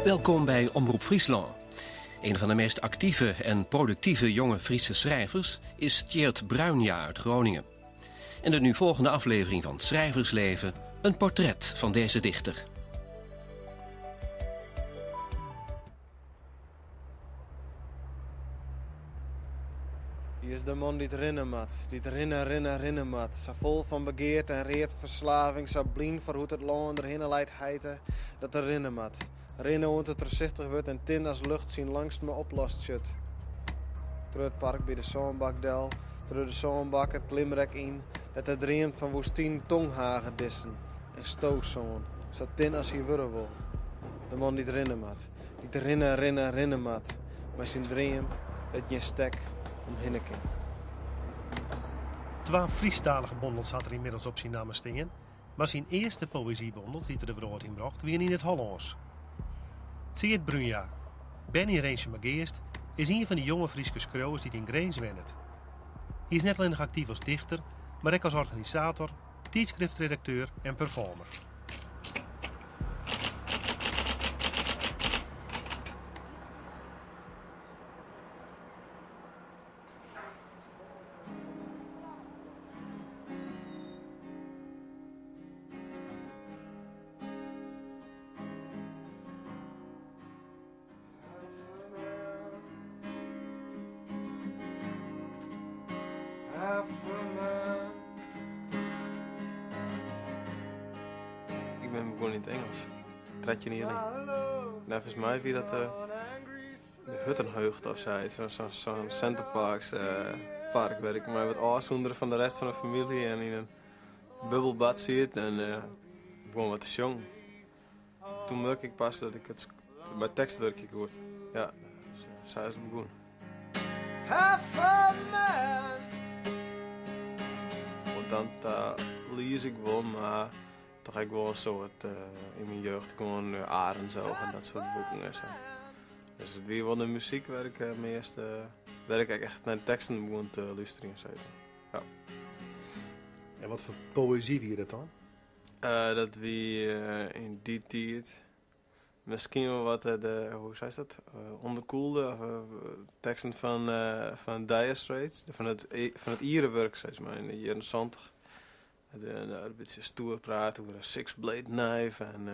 Welkom bij Omroep Fryslân. Een van de meest actieve en productieve jonge Friese schrijvers is Tjeerd Bruinja uit Groningen. In de nu volgende aflevering van Schrijversleven een portret van deze dichter. Hy is de man dy't rinne moat, dy't rinne, rinne, rinne moat. Sa fol fan begearte en read ferslaving, sa blyn foar hoe't it lân derhinne leit heite, dat er rinne moat. Rinne oant it trochsichtich wurdt en tin as lucht syn langstme oplost sjut. Troch it park by de sânbak del, troch de sânbak it klimrek yn, dêr't er dreamt fan woestyn tonghagedissen en stosân, sa tin as hy wurde wol. De man dy't rinne moat, dy't rinne, rinne, rinne moat, mei syn dream dêr't gjin stek omhinne kin. Twa Frysktalige bondels hat er ynmiddels op syn namme stean, mar syn earste poëzybondels dy't er de wrâld yn brocht wiene yn it Hollânsk. Tseard Bruinja, berne yn Rinsumageast, is ien fan de jonge Fryske skriuwers dy't yn Grins wennet. Hy is net allinnich aktyf as dichter, mar ek as organisator, tydskriftredakteur en performer. Ik bin begûn yn it Ingelsk, 13 jier lyn. Neffens my wie dat de Huttenheugte of sayts, sa'n Center Parcs park wêr't ik my wat ôfsûndere fan de rest fan de famylje en yn in bubbelbad siet en begûn wat te sjongen. Toen murk ik pas dat ik it mei tekst wurkje koe. Ja, sa is it begûn. Oant dan ta lies ik wol, mar toch ek wol in soad yn myn jeugd gewoan Arendsooch en dat soart boeken en sa. Dus it wie wol de muzyk wêr't ik meast, wêr't ik ek echt nei de teksten begûn te lústerjen sis mar. Ja. En wat foar poëzy wie dat dan? Dat wie yn dy tiid miskien wol wat de, hoe seist dat, ûnderkuolde teksten fan fan Dire Straits, fan it fan it iere wurk sis mar yn de jierren santich. In bytsje stoer praat oer in six blade knife en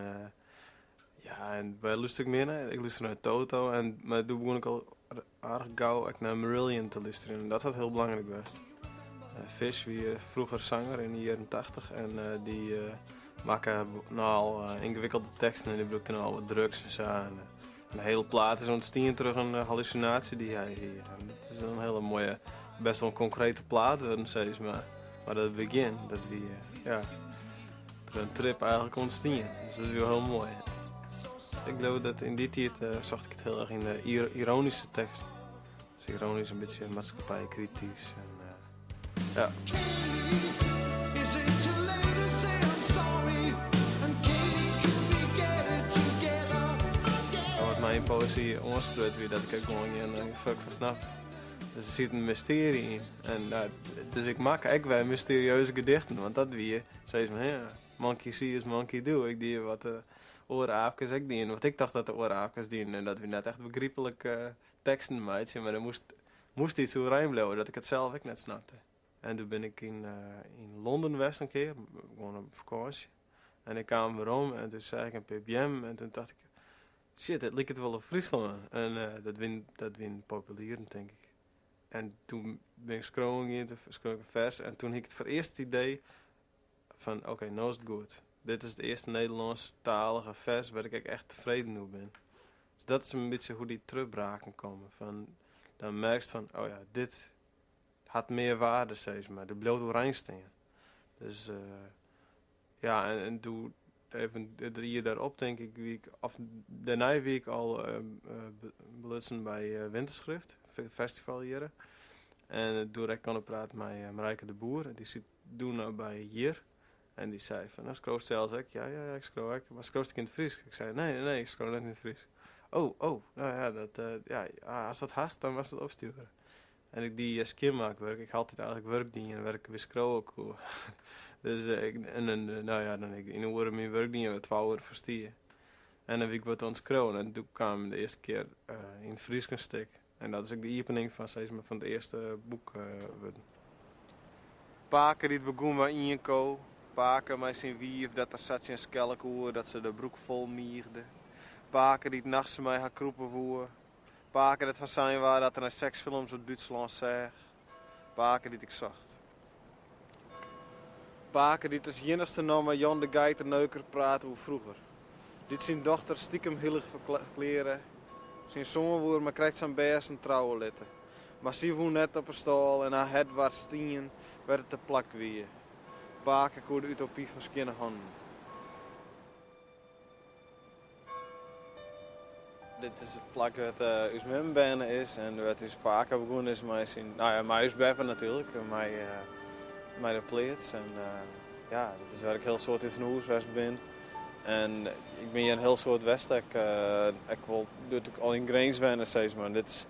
ja en wêr lúster ik mear nei? Ik lúster nei Toto en mar doe begûn ik al aardich gau ek nei Marillion te lústerjen en dat hat hiel belangryk west. Fish wie froeger sanger yn de jierren tachtich en dy makke nochal yngewikkelde teksten en dy brûkte nochal wat drugs en sa. En de hiele plaat is ûntstien troch in hallusinaasje dy't hy hie. En dat is in hiele moaie, best wol in konkrete plaat wurden sis mar. Mar dat begjin, dat wie ja, troch in trip eigentlik ûntstien. Dus dat wie wol hiel moai. Ik leau dat yn dy tiid socht ik it hiel erch yn de iroanyske teksten. Dus ironysk in bytsje maatskippijkritysk en ja. Wat my yn poëzy oanspruts wie dat ik der gewoan gjin fuck fan snapte. Dus der siet in mystearje yn. En dus ik makke ek wer mysterieuze gedichten, want dat wie sis mar, ja, monkey see is monkey do. Ik die wat de oare aapkes ek dienen, wat ik tocht dat de oare aapkes dienen. En dat wie net echt begryplike teksten meitsje, mar der moast, moast iets oerein bliuwe dat ik it sels ek net snapte. En doe bin ik yn, yn Londen west in kear, gewoan op fakânsje. En ik kaam werom en toen seach ik in pear beammen en toen tocht ik, shit, dit liket wol op Fryslân. En dat wienen, dat wienen populieren, tink ik. En toen bin ik skriuwen gien, toen skreau ik in fers en toen hie ik it foar it earst it idee fan oké, no is it goed. Dit is it earste Nederlânsktalige fers wêr't ik ek echt tefreden oer bin. Dus dat is in bytsje hoe't dy trochbraken komme. Fan, dan merkst fan, oh ja, dit hat mear waarde, sis mar. Dit bliuwt oerein stean. Dus ja, en doe, even it jier dêrop tink ik, wie ik, of dêrnei wie ik al belutsen by Winterschrift, festival hjirre. En doe rekke ik oan de praat mei Marijke de Boer, dy sit doe noch by Hjir. En dy sei fan, no skriuwst sels ek? Ja, ja, ja, ik skriuw ek. Mar skriuwst ek yn it Frysk? Ik sei, nee, nee, nee, ik skriuw net yn it Frysk. Oh, oh, no ja, dat, ja, ast wat hast, dan moatst it opstjoere. En ik die skjinmakwurk. Ik ha altyd eigentlik wurk dien wêr't ik wer skriuwe koe. Dus ik, en dan, no ja, dan hie ik yn in oere myn wurk dien, wêr't 2 oeren foar stie. En dan wie ik wat oan it skriuwen en doe kaam de earste kear yn it Frysk in stik. En dat is ek de iepening fan, sis mar, fan it earste boek wurden. Pake dy't begûn mei ien ko, pake mei syn wiif dat der sa tsjin skelle koe dat se de broek fol miigde, pake dy't nachts mei har krûpe woe, pake dêr't fan sein waard dat er nei seksfilms op Dútslân seach, pake dy't ik socht. Pake dy't as iennichste noch mei Jan de Geiterneuker praat oer froeger. Dy't syn dochter stikem hillich ferklearre. Syn soan woe er mei krekt sa'n bêsten trouwe litte. Mar sy woe net op 'e stâl en har hert waard stien wêr't it te plak wie. Pake koe de utopy fan skjinne hannen. Dit is it plak wêr't ús mem berne is en wêr't ús pake begûn is mei syn, no ja, mei ús beppe natuerlik, mei de pleats. En ja, dit is wêr't ik hiel soad út 'e hûs west bin. En ik bin hjir in hiel soad west ek, ek wol doe't ik al yn Grins wenne sis mar. Dit is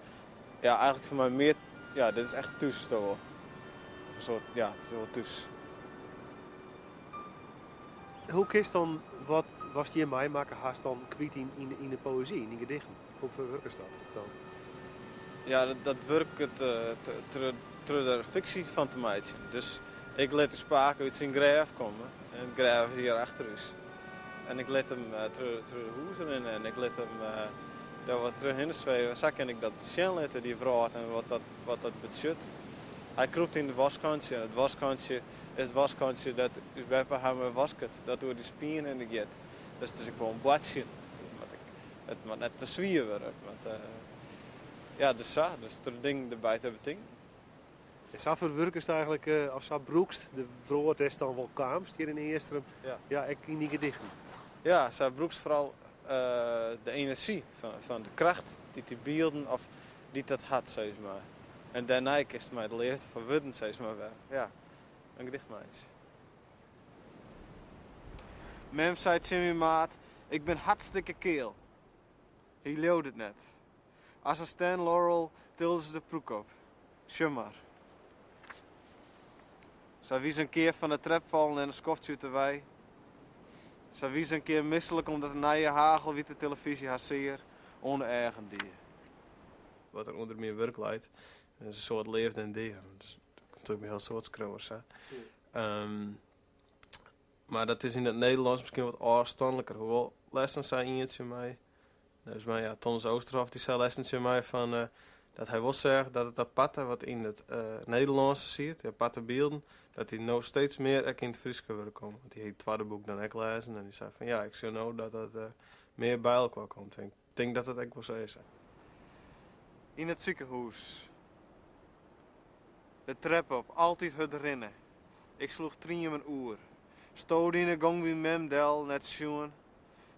ja, eigentlik foar my mear, ja, dit is echt thús toch wol. Of in soart, ja, it is wol thús. Hoe kinst dan wat watst hjir meimakke hast dan kwyt yn de poëzy, yn dyn gedichten? Hoe ferwurkest dat dan? Ja, dat wurket troch der fiksje fan te meitsjen. Dus ik lit ús pake út syn grêf komme en it grêf is hjir achter ús. En ik lit him troch de hûs rinne en ik lit him dêr wat trochhinne sweven. Sa kin ik dat sjen litte, dy wrâld en wat dat betsjut. Hy krûpt yn it waskkantsje en it waskkantsje is it waskkantsje dêr't ús beppe har mei wasket, dat oer dy spien hinne giet. Dus it is ek wol in boartsjen. It moat net te swier wurde. It moat, ja, dus sa. Dus troch dingen derby te betinken. En sa ferwurkest eigentlik, of sa brûkst de wrâld dêr'tst dan wol kaamst hjir yn Eastrum, ja, ek yn dyn gedichten. Ja, sa brûkst foaral de enerzjy fan de kracht dy't dy bylden of dy't dat hat, sis mar. En dêrnei kinst mei de leafde foar wurden, sis mar, wer, ja, in gedicht meitsje. Mem sei tsjin myn maat, ik bin hartstikke keal. Hy leaude it net. As in Stan Laurel tilde se de prûk op. Sjoch mar. Sa wie se in kear fan de trep fallen en in skoftsje út de wei. Sa wie se in kear mislik omdat de nije hagelwite telefyzje har sear oan de eagen die. Wat der ûnder myn wurk leit, is in soad leafde en dea. Dat is natuerlik by in hiel soad skriuwers sa. Mar dat is yn it Nederlânsk miskien wat ôfstanliker. Hoewol lêsten sei ien tsjin my, neffens my ja, Thomas Oosterhof, dy sei lêsten tsjin my fan dat hy wol seach dat it aparte wat yn it Nederlânske siet, dy aparte bylden, dat dy no steeds mear ek yn it Fryske werkomme. Want dy hie it twadde boek dan ek lêzen en dy sei fan ja, ik sjoch no dat dat mear by elkoar komt. En ik tink dat dat ek wol sa is. Yn it sikehûs. De trep op, altyd hurd rinne. Ik sloech triemen oer. Stode yn 'e gong by mem del, net sjoen.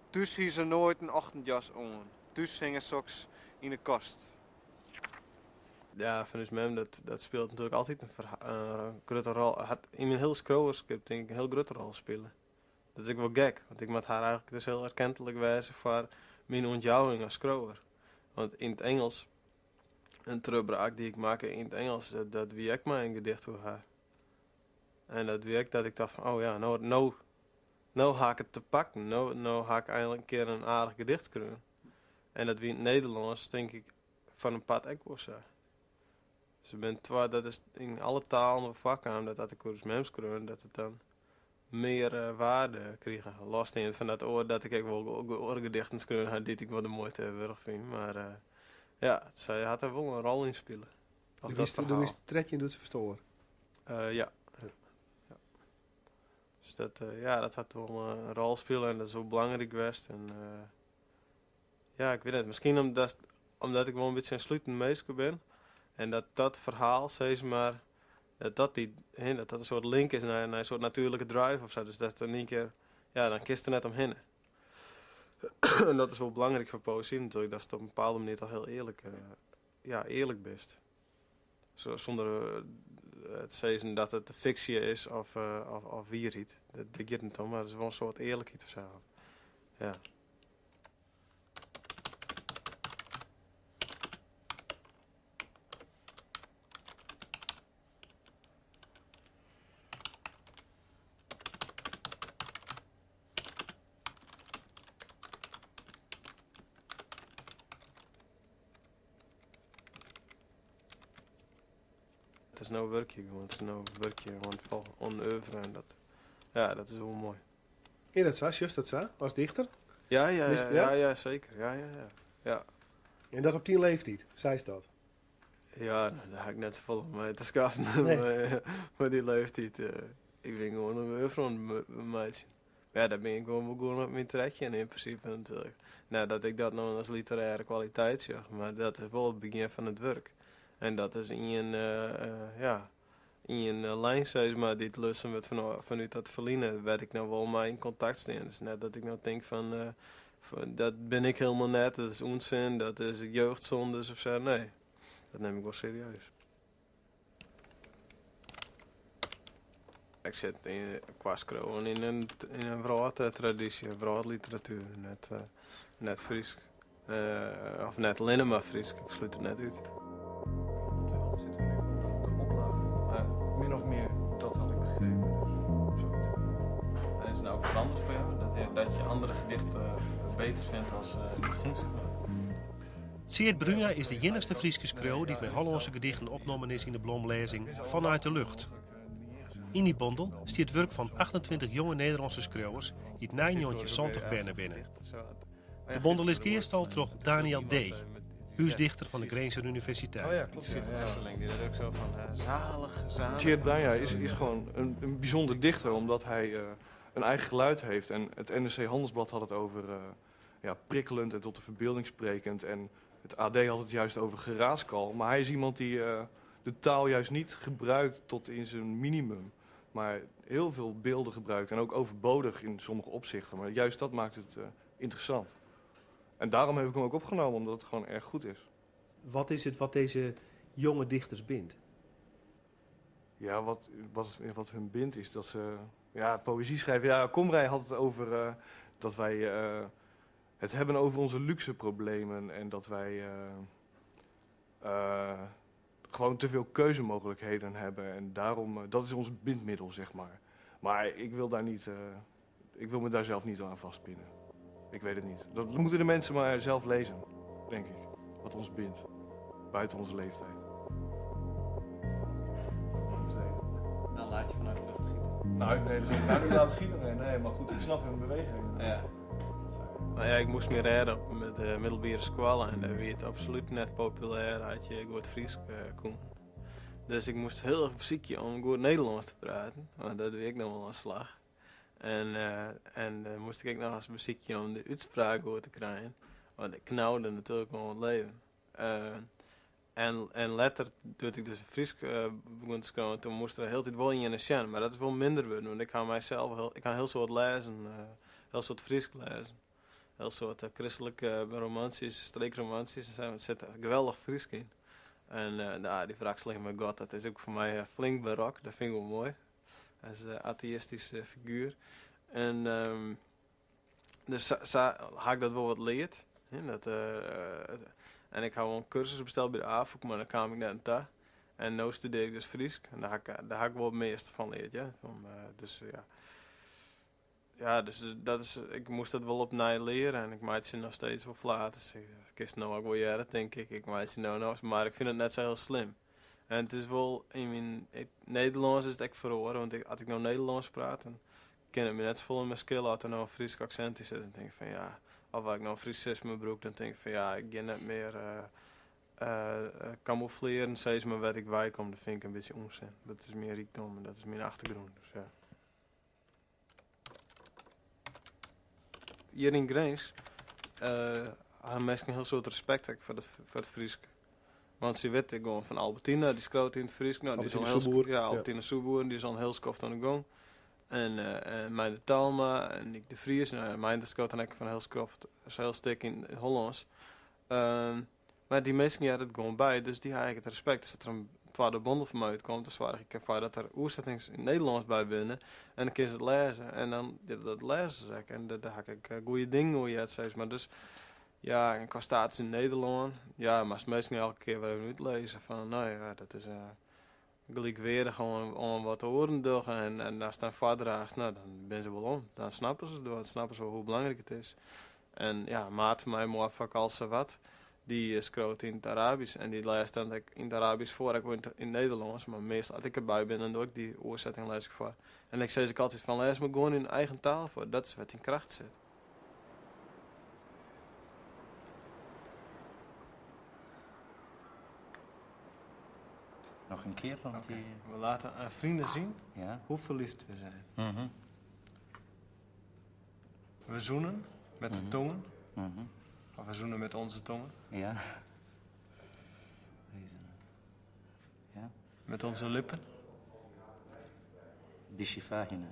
Thús hie se noait in ochtendjas oan. Thús hinge soks yn 'e kast. Ja, fan ús mem, dat spilet natuerlik altyd in grutte rol. Hat yn myn hiele skriuwerskip tink ik in hiel grutte rol spile. Dat is ek wol gek, want ik moat har eigentlik dus hiel erkentlik wêze foar myn ûntjouwing as skriuwer. Want yn it Ingelsk, in trochbraak dy't ik makke yn it Ingelsk, dat wie ek mei in gedicht oer har. En dat wie ek dat ik tocht fan, oh ja, no, no, no ha ik it te pakken. No, no ha ik einlik in kear in aardich gedicht skreaun. En dat wie yn it Nederlânsk, tink ik, foar in part ek wol sa. Dus bin twa, dat is yn alle talen wol foarkaam dat as ik oer ús mem skreaun, dat it dan mear waarde krige. Lossteand fan dat oar dat ik ek wol oare gedichten skreaun ha dy't ik wol de muoite wurdich fyn. Mar ja, sy hat der wol in rol yn spile. Do wiest 13 doe't se ferstoar? Ja. Ja. Dus dat, ja, dat hat wol in rol spile en dat is wol belangryk west. En ja, ik wit net, miskien omdat ik wol in bytsje in slutend minske bin en dat dat ferhaal, sis mar, dat dat dy, hè, dat dat in soart link is nei in soart natuerlike drive of sa. Dus dat in ien kear, ja, dan kinst der net omhinne. En dat is wol belangryk foar poëzy natuerlik, datst op in bepaalde manier toch hiel earlik, ja, earlik bist. Sûnder te sizzen dat it fiksje is of wierheid. Dat giet net om, mar it is wol in soart earlikheid of sa. Ja. It is no wurkje gewoan. It is no wurkje oan it oan de oeuvre en dat, ja, dat is wol moai. Is dat sa? Sjochst dat sa, as dichter? Ja, ja, ja, ja, ja, seker. Ja, ja, ja. ja. En dat op dyn leeftiid, seist dat? Ja, no, dêr ha ik net safolle mei te skaffen. Nee. Mei dy leeftiid. Eh, ik bin gewoan in oeuvre oan it meitsjen. Ja, dêr bin ik gewoan begûn op myn trettjin yn prinsipe natuerlik. Net dat ik dat no as literêre kwaliteit sjoch, mar dat is wol it begjin fan it wurk. En dat is ien, eh, ja, ien lijn sis mar, dy't lutsen wurdt fanút dat ferline, wêr't ik no wol mei yn kontakt stean. Dus net dat ik no tink fan, eh, dat bin ik hielendal net, dat is ûnsin, dat is jeugdsondes of sa. Nee, dat nim ik wol serieus. Ik sit yn, kwa skriuwen yn in, yn in wrâldtradysje, wrâldliteratuer, net, eh, net Frysk. Eh, of net allinne mar Frysk, ik slút it net út. Op de helft zitten we nu van de oplage. Ja. Min of meer, dat had ik begrepen. Dus zoiets. En is het nou ook veranderd voor jou? Dat je, dat je andere gedichten beter vindt als uh, Tseard Bruinja is de iennichste Fryske skriuwer dy't mei Hollânske gedichten opnommen is yn de blomlêzing Vanuit de Lucht. Yn dy bondel stiet wurk fan 28 jonge Nederlânske skriuwers dy't nei 1970 berne binne. De bondel is gearstald troch Daniel Dee, húsdichter fan de Grinzer Universiteit. Oh ja, klopt. Hesseling, die dat ook zo van uh, zalig, zalig. Tjeerd Bruinja is, is gewoon een, een bijzonder dichter, omdat hij uh, een eigen geluid heeft. En het NRC Handelsblad had het over uh, ja, prikkelend en tot de verbeelding sprekend. En het AD had het juist over geraaskal. Maar hij is iemand die uh, de taal juist niet gebruikt tot in zijn minimum. Maar heel veel beelden gebruikt en ook overbodig in sommige opzichten. Maar juist dat maakt het uh, interessant. En daarom heb ik hem ook opgenomen, omdat het gewoon erg goed is. Wat is het wat deze jonge dichters bindt? Ja, wat, wat, wat hun bindt is dat ze ja, poëzie schrijven. Ja, Komrij had het over uh, dat wij uh, het hebben over onze luxe problemen en dat wij uh, gewoon te veel keuzemogelijkheden hebben. En daarom, dat is ons bindmiddel, zeg maar. Maar ik wil, daar niet, ik wil me daar zelf niet aan vastpinnen. Ik weet het niet. Dat moeten de mensen maar zelf lezen, denk ik. Wat ons bindt, buiten onze leeftijd. Dan laat je vanuit de lucht schieten. Nou, nee, dus ik ga niet laten schieten. Nee, nee, maar goed, ik snap hun beweging. Ja. Nou ja, ik moest me redden met de middelbare skoalle en daar werd het absoluut net populair had je goed Frysk uh, kon. Dus ik moest heel erg besykje om goed Nederlands te praten, want dat wie ik nog wel een slag. En, uh, en dan moest ik nog eens besykje om de uitspraak goed te krijgen, want ik knauwde natuurlijk om het leven. Uh, en, en letter, doe't ik dus Frysk uh, begûn te skriuwen, toen moast der hieltyd wol ien sjen. Mar dat is wol minder wurden, want ik ha mysels hiel, ik ha hiel soad lêzen, uh, hiel soad Frysk lêzen. Hiel soad uh, kristlike romantsjes, streekromantsjes en sa, der sit geweldich Frysk yn. En uh, nou, dy wrakseling mei God, dat is ek foar my flink barok, dat fyn ik wol moai. Dat is in ateïstyske figuer. En um, dus sa, sa ha ik dat wol wat leard. Dat, uh, en ik ha wol in kursus besteld by de Afûk, mar dêr kaam ik net oan ta. En no studearje ik dus Frysk. En dêr ha ik, dêr ha ik wol it measte fan leard, ja. Om, uh, dus ja. Ja, dus dat is, ik moast dat wol opnij leare en ik meitsje noch steeds wol flaters. Ik kinst no ek wol hearre, tink ik. Ik meitsje no noch, mar ik fyn it net sa hiel slim. En it is wol, yn myn Nederlânsk is it ek feroare, want ik, as ik no Nederlânsk praat, dan kin it my net safolle mear skele as der no in Frysk aksint yn sit. Dan tink ik fan ja, of as ik no in Frisisme brûk, dan tink ik fan ja, ik gean net mear uh, uh, kamouflearjen, sis mar, wêr't ik weikom. Dat fyn ik in bytsje ûnsin. Dat is myn rykdom en dat is myn achtergrûn. Dus ja. Hjir yn Grins uh, ha minsken in hiel soad respekt ek foar it, foar it Frysk. Want se witte gewoan fan Albertina, dy skriuwt yn it Frysk. No, dy is al hiel Soepboer. Ja, Albertina Soepboer, dy is al in hiel skoft oan de gong. En, uh, en Meindert Talma en Nyk de Vries. Nou, Meindert skriuwt dan ek fan hiel skoft, hiel stik yn it Hollânsk. Um, mar dy minsken hearre it gewoan by, dus dy ha ek it respekt. Dus as der in twadde bondel fan my útkomt, dan soargje ik derfoar dat der oersettings yn it Nederlânsk by binne. En dan kinne se it lêze. En dan, ja, dat lêze se ek. En dêr ha ik ek eh, goede dingen oer heard, sis mar. Dus ja, en kwa status yn Nederlân, ja, moatst minsken elke kear wer even útlizze fan, no ja, dat is uh, gelykweardich oan, oan wat oaren dogge. En, en ast dan foardraachst, no, dan binne se wol om. Dan snappe se it, dan snappe se wol hoe belangryk it is. En ja, maat fan my, Moafak Al-Sawad, Dy skriuwt yn it Arabysk en dy lêst dan ek yn it Arabysk foar, ek wol yn it Nederlânsk, mar meastal as ik derby bin dan doch ik dy oersetting lês ik foar. En ik sis ek altyd fan lês mar gewoan yn eigen taal foar, dat is wêr't dyn kracht sit. Nog een keer, want die... We laten aan vrienden zien Ja. hoe verliefd we zijn. Mhm. We zoenen met de tongen, of we zoenen met onze tongen, Ja. Deze. Ja. met onze lippen. بشفاهنا.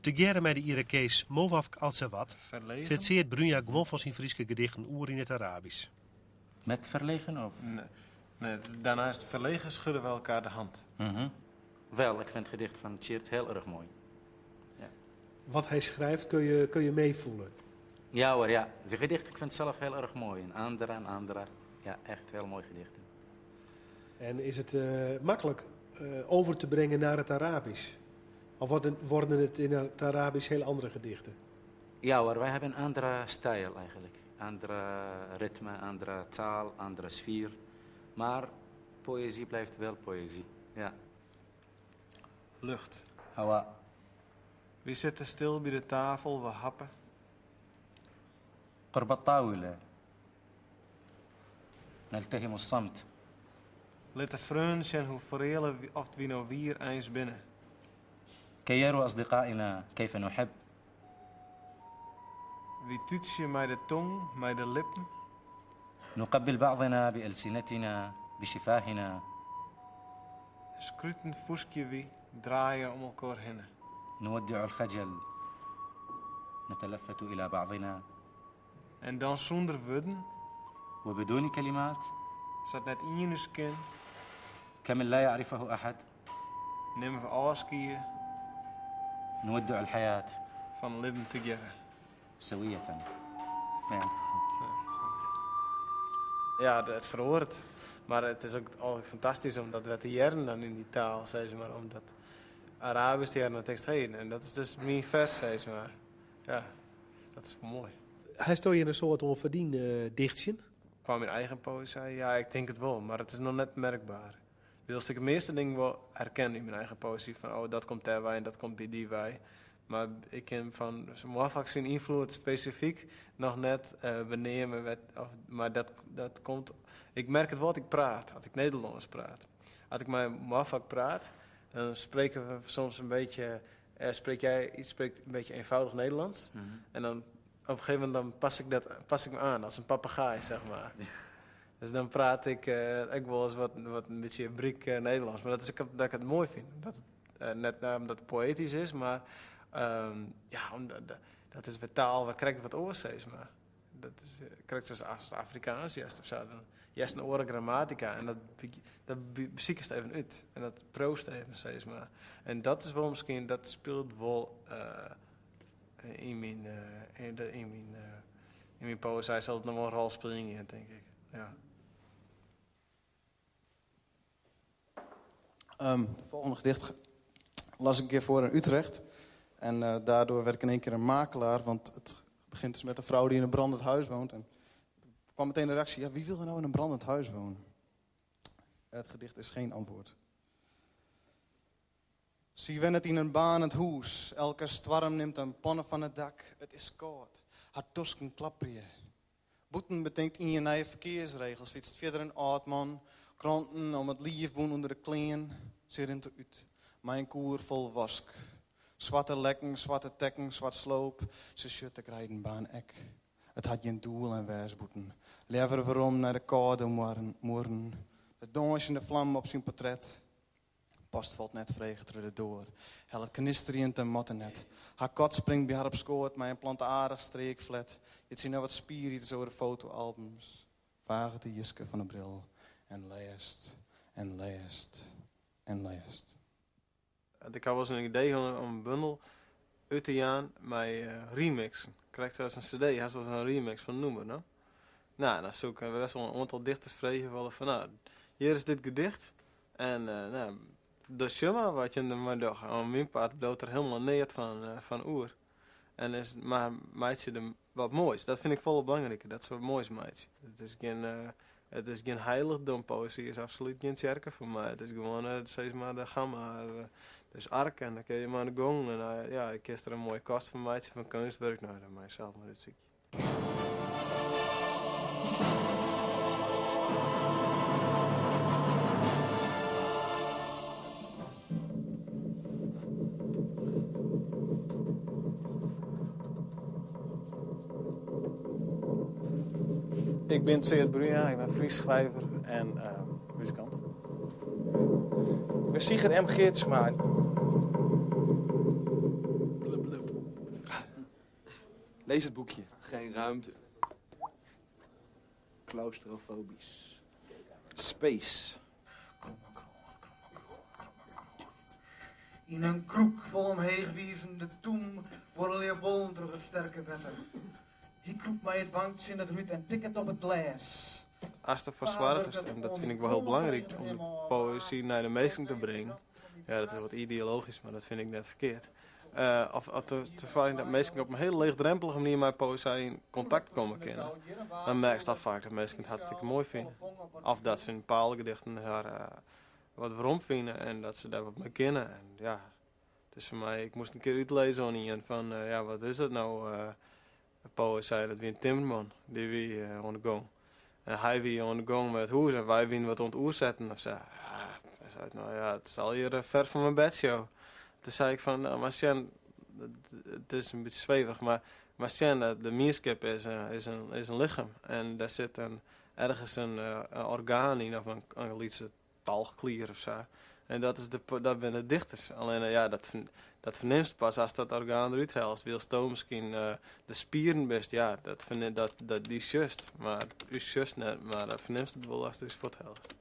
Tegearre mei de Irakees Mowafq Al-Sawad Verlegen. set Tseard Bruinja guon fan syn Fryske gedichten oer yn it Arabysk. Met verlegen of? Nee, nee, daarna is het verlegen schudden we elkaar de hand. Mhm. Wel, ik vind het gedicht van Tjeerd heel erg mooi. Wat hij schrijft kun je, kun je meevoelen. Ja hoor, ja. Zijn gedicht, ik vind het zelf heel erg mooi. En Andra en Andra. Ja, echt heel mooi gedichten. En is het eh, maklik eh, over te brengen naar het Arabisch? Of worden, worden het in het Arabisch heel andere gedichten? Ja hoor, wij hebben een andere stijl eigenlijk. Andere ritme, andere taal, andere sfeer. Maar poëzie blijft wel poëzie. Ja. Lucht. هواء. We zitten stil bij de tafel, we happen. قرب الطاولة. نلتهم الصمت. Lit de freon zien hoe verelen we- of we nou weer eens binnen. كي يروا أصدقائنا كيف نحب. Wie toetsen mij de tong, mij de lippen. نقبل بعضنا بألسنتنا بشفاهنا. Skruten voeskje wie, draaien om elkaar heen. نودع الخجل. نتلفت إلى بعضنا En dan zonder woorden, وبدون كلمات zat net in je kin, كمن لا يعرفه أحد nemen we afscheid نودع الحياة van libben together. سوية. Ja. Ja, het verhoort. Maar het is ook al fantastisch om dat we te jaren dan in die taal, zeg maar, om dat Arabisch te jaren dan tekst heen. En dat is dus mijn vers, zeg maar. Ja, dat is mooi. Hij stond in een soort onverdiend eh, dichtje. Kwam mijn eigen poëzie? Ja, ik denk het wel, maar het is nog net merkbaar. Dus ik het meeste ding wel herken in mijn eigen poëzie. Van, oh, dat komt daarbij en dat komt bij die bij. Maar ik ken van Mowafaq zijn invloed specifiek nog net eh benemen. Met, of, maar dat, dat komt... Ik merk het wel als ik praat, als ik Nederlands praat. Als ik met Mowafaq praat, dan spreken we soms een beetje... eh, spreek jij iets spreekt een beetje eenvoudig Nederlands. En dan op een gegeven moment dan pas ik, dat, pas ik me aan als een papegaai, zeg maar. Dus dan praat ik, eh ik wel eens wat, wat een beetje brik eh, Nederlands. Maar dat is ook dat ik het mooi vind. Dat het, eh, net nou, omdat het poëtisch is, maar ehm, ja, omdat, dat is weer taal, waar krijgt wat oorzees, maar. Dat is, eh, krijgt als, als het Afrikaans juist of zo. Dan, juist een oren grammatica en dat, dat beziek het even uit. En dat proost even, zeg maar. En dat is wel misschien, dat speelt wel eh, in mijn, eh, in, de, in mijn, eh, in mijn poëzie zal het nog wel een rol spelen, in, denk ik. Ja. Ehm, het volgende gedicht las ik een keer voor in Utrecht. En eh, daardoor werd ik in één keer een makelaar. Want het begint dus met een vrouw die in een brandend huis woont. En er kwam meteen de reactie, ja, wie wil er nou in een brandend huis wonen? Het gedicht is geen antwoord. Zie wen het in een banend hoes. Elke storm neemt een panne van het dak. Het is koud. Haar tosken klapprieën. Boeten bedenkt in je nieuwe verkeersregels. Fietst verder een oud man. Kranten om het liefboen onder de kleen. Ze rint eruit. Mijn koer vol wask. Zwarte lekken, zwarte tekken, zwart sloop. Ze shut de grijdenbaan ek. Het had geen doel en wijsboeten. Lever waarom naar de koude morgen. morgen. De dansende vlam op zijn portret. Post valt net vregen door de door. Hel het knisterend en mattenet. Haar kat springt bij haar op schoot, maar een plantaardig streekflet. Je ziet nou wat spieren over de fotoalbums. Vaag de jiske van de bril. En leest, en leest, en leest. Ik had wel eens een idee om, om een bundel uit te gaan met eh, remixen. Krijg zelfs een cd, hij zoals een remix van noemen, no? Nou, dan zoek ik best wel een aantal dichters vregen wel van, nou, hier is dit gedicht. En eh, nou, dus maar wat je er maar doch. Aan mijn part bloot er helemaal neer van, eh, van oer. En is, mar meitsje der wat moais. Dat fyn ik folle belangriker, dat se wat moais meitsje. It is gjin, it is gjin heilichdom, poëzy is absolút gjin tsjerke foar my. It is gewoan sis mar de gamma. It is ark en dan kinne je mei oan de gong. En ja, kinst der in moaie kast fan meitsje fan keunstwurk. No, dat mei je sels mar útsykje. Ik bin Tseard Bruinja, ik bin Frysk schrijver en muzikant. Ik bin Sieger M. Geertsma. Blub blub. Lees het boekje. Geen ruimte. Claustrofobisch. Space. Yn in krûk fol omheechwizende tûm buorrelje bollen troch it sterke wetter. Hy krûpt mei it wang tsjin it rút en tikket op it glês. Ast derfoar soargest, en dat fyn ik wol hiel belangryk, om de poëzy nei de minsken te bringen, ja dat is wat ideologysk, mar dat fyn ik net ferkeard, of te soargjen dat minsken op in hiele leechdrempelige manier mei poëzy yn kontakt komme kinne, dan merkst al faak dat minsken it hartstikke moai fine. Of dat se yn bepaalde gedichten har wat werom fine en dat se dêr wat mei kinne. En ja, it is foar my, ik moast in kear útlizze oan ien fan, ja wat is dat no, poëzy, dat wie in timmerman, dy wie oan de gong. En hy wie oan de gong mei it hûs en wy wiene wat oan it oersetten of sa. Ja, hy sei, no ja, it is allegear ver van mijn bedshow. Toen sei ik fan, no mar sjen, it is in bytsje sweverich, mar mar sjen, de mienskip is is in lichem en dêr sit in ergens in orgaan yn of in lytse talchklier of sa. En dat is de, dat binne de dichters. Allinne ja, dat, dat fernimst pas ast dat orgaan derút hellest. Wylsto miskien de spieren bist, ja, dat, dat, dat, dy sjochst, mar ús sjochst net, mar dat fernimst it wol ast ús fuorthellest.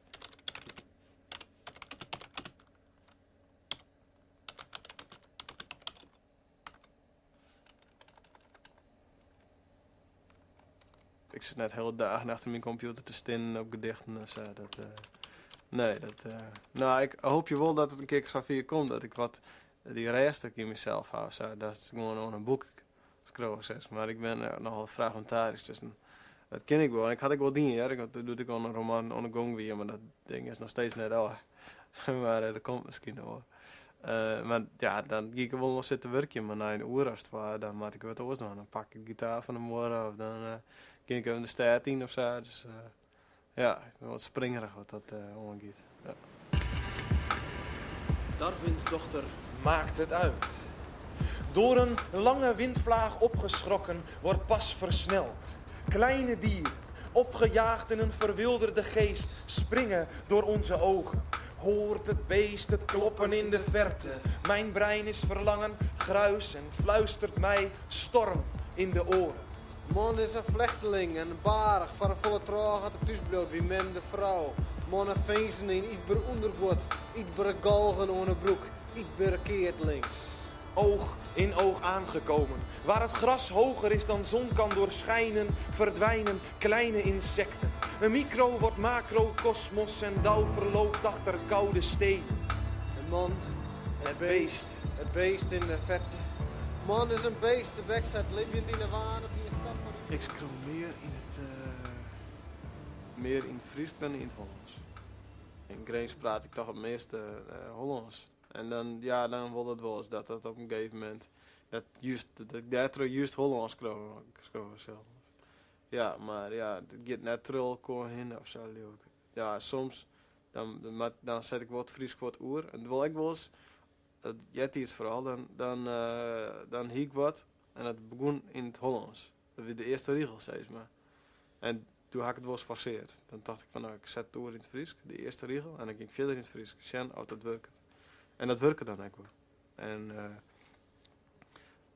Ik sit net hiele dagen achter myn kompjûter te stinnen op gedichten of sa. Dat, uh, nee, dat, uh, no, ik hoopje wol dat it in kear safier komt dat ik wat dy rêst ek yn mysels haw. Sa, dat ik gewoan oan in boek skriuwe sis. Mar ik bin uh, nochal fragmintarysk, dus dat kin ik wol. En ik ha it ek wol dien, hear. Ik, doe't ik oan in roman oan de gong wie, mar dat ding is noch steeds net ôf. mar dat komt miskien noch wol. Mar ja, dan gean ik wol noch sitten wurkjen, mar nei in oere as twa, dan moat ik wat oars dwaan. Dan pak ik gitaar fan de muorre of dan gean ik even de stêd yn of sa. Dus ja, ik bin wat springerich wat dat oangiet. Ja. Darwins dochter maakt het uit. Door een lange windvlaag opgeschrokken wordt pas versneld. Kleine dieren, opgejaagd in een verwilderde geest, springen door onze ogen. Hoort het beest het kloppen in de verte. Mijn brein is verlangen, gruis en fluistert mij storm in de oren. Man is in flechteling en baarch foar in folle trôch at er thús bliuwt by mem de frou. Man in finzene yn ytber ûnderguod, ytbere galgen oan 'e broek, ytbere keatlings. Oog in oog aangekomen. Waar het gras hoger is dan zon kan doorschijnen, verdwijnen kleine insecten. Een micro wordt macrokosmos en dauw verloopt achter koude stenen. De man, het beest, het beest in de verte. Man is in beest, de bek staat libjend yn 'e waan dat hy in stap foarút. Ik skriuw mear yn it mear yn it Frysk dan yn it Hollânsk. Yn Grins praat ik toch it measte Hollânsk. En dan, ja, dan wol it wolris dat dat op in gegeven momint, dat just, dat ik dêrtroch just Hollânsk skriuwe sil. Ja, mar ja, it giet net troch elkoar hinne of sa, leau ik. Ja, soms dan, dan set ik wol it Frysk wat oer. En it wol ek wolris, dat eartiids foaral, dan, dan, dan hie ik wat en dat begûn yn it Hollânsk. Dat wie de earste rigel, sis mar. En doe ha ik it wolris forseard. Dan tocht ik fan, no, ik set it oer yn it Frysk, de earste rigel, en dan gean ik fierder yn it Frysk, sjen oft dat wurket. En dat wurke dan ek wol. En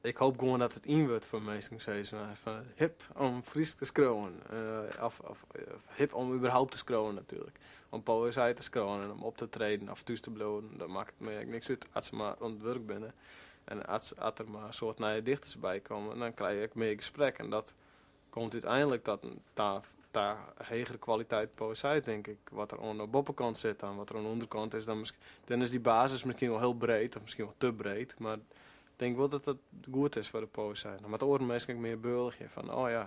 ik hoop gewoan dat it yn wurdt foar minsken, sis mar, fan hip om Frysk te skriuwen. Of, of hip om überhaupt te skriuwen natuerlik. Om poëzy te skriuwen en om op te treden of thús te bliuwen, dat makket my ek niks út, as se mar oan it wurk binne. En as, as der mar in soad nije dichters by komme, dan krije je ek mear gesprek. En dat komt úteinlik ta, ta, ta hegere kwaliteit poëzy, tink ik. Wat der oan de boppekant sit dan, wat der oan de ûnderkant is, dan, dan is dy basis miskien wol hiel breed, of miskien wol te breed, mar. Tink wol dat dat goed is foar de poëzy. Dan moatte oare minsken ek mear beulgje fan, oh ja,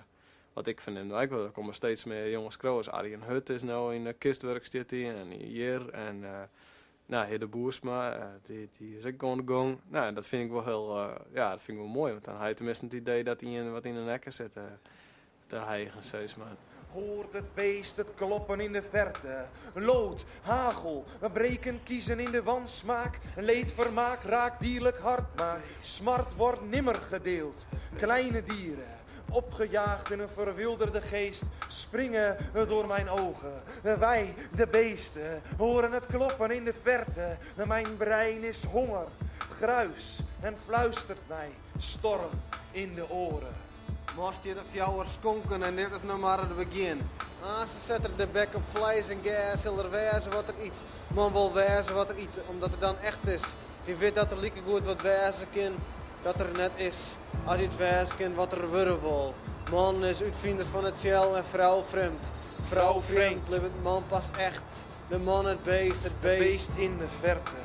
wat ik fernim no ek wol, der komme steeds mear jonge skriuwers. Arjen Hut is no yn de Kistwurk stiet hy en hjir en no, Hidde Boersma, dy is ek oan de gong. No, en dat fyn ik wol hiel, ja, dat fyn ik wol moai, want dan ha je teminsten it idee dat ien wat yn de nekke sit te hijgen, sis mar. Hoort het beest het kloppen in de verte. Lood, hagel, breken kiezen in de wansmaak. Leedvermaak raakt dierlijk hart, maar smart wordt nimmer gedeeld. Kleine dieren, opgejaagd in een verwilderde geest, springen door mijn ogen. Wij, de beesten, horen het kloppen in de verte. Mijn brein is honger, gruis en fluistert mij storm in de oren. Man stiet op fjouwer skonken en dit is noch mar it begjin. Aanst set er de bek op fleis en gers, sil er wêze wat er yt. Man wol wêze wat er yt, omdat er dan echt is. Hy wit dat er likegoed wat wêze kin dat er net is, as iets wêze kin wat er wurde wol. Man is útfiner fan it tsjel en frou frjemd. Frou frjemd libbet man pas echt. De man it beest, it Het beest. beest in de verte.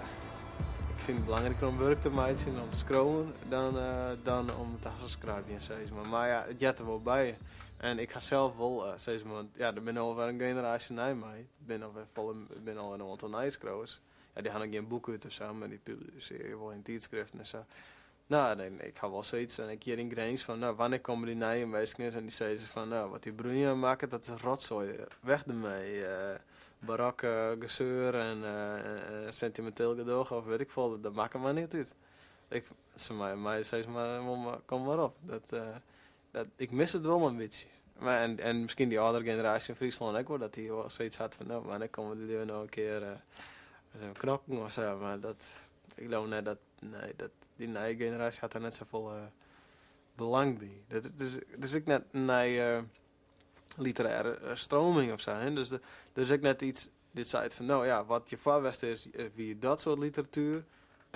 Ik fyn it belangriker om wurk te meitsjen, om te skriuwen, dan, dan om te hazzeskrabjen, sis mar. Mar ja, it heart der wol by. En ik ha sels wol, sis mar, want ja, der binne al wer in generaasje nei my. Der binne al wer folle, der binne al in oantal nije skriuwers. Ja, dy ha noch gjin boek út of sa, mar dy publisearje wol yn tydskriften en sa. No, nee, ik ha wol sayts en ek hjir yn Grins fan, no, wannear komme dy nije minsken ris en dy sizze fan, no, wat dy Bruinja makket, dat is rotzooi, weg dermee. Barokke geseur en sentiminteel gedoch of wit ik folle, dat makket my net út. Ik, se mei my sizze mar, kom mar op. Dat, dat, ik mis it wol in bytsje. Mar en, en miskien dy âldere generaasje yn Fryslân ek wol, dat dy wol sayts hat fan, no, wannear komme dy lju no in kear knokken of sa, mar dat, ik leau net dat Nee, dat, dy nije generaasje hat der net safolle belang by. Dat, dus, dus ek net in nije literêre stroming of sa. Hè? Dus der is ek net iets dy't seit fan, no ja, wat hjirfoar west is, wie dat soart literatuer.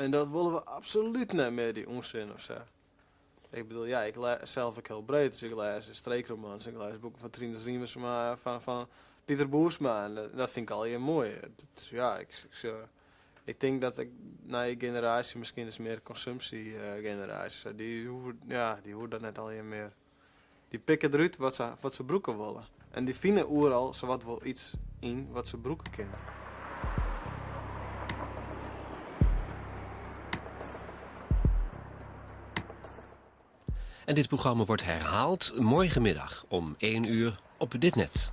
En dat wolle we absolút net mear, dy ûnsin of sa. Ik bedoel, ja, ik lês sels ek hiel breed, dus ik lês streekromans, ik lês boeken fan Trinus Riemersma, fan Pieter Boersma en dat fyn ik allegear moai. Dat, ja, ik, ik tink dat de nije generaasje miskien is mear konsumpsjegeneraasje. Dy hoege, ja, dy hoege dat net allegear mear. Dy pikke derút wat se, wat se brûke wolle. En dy fine oeral sawat wol iets yn wat se brûke kinne. En dit programma wordt herhaald morgenmiddag om 1 uur op dit net.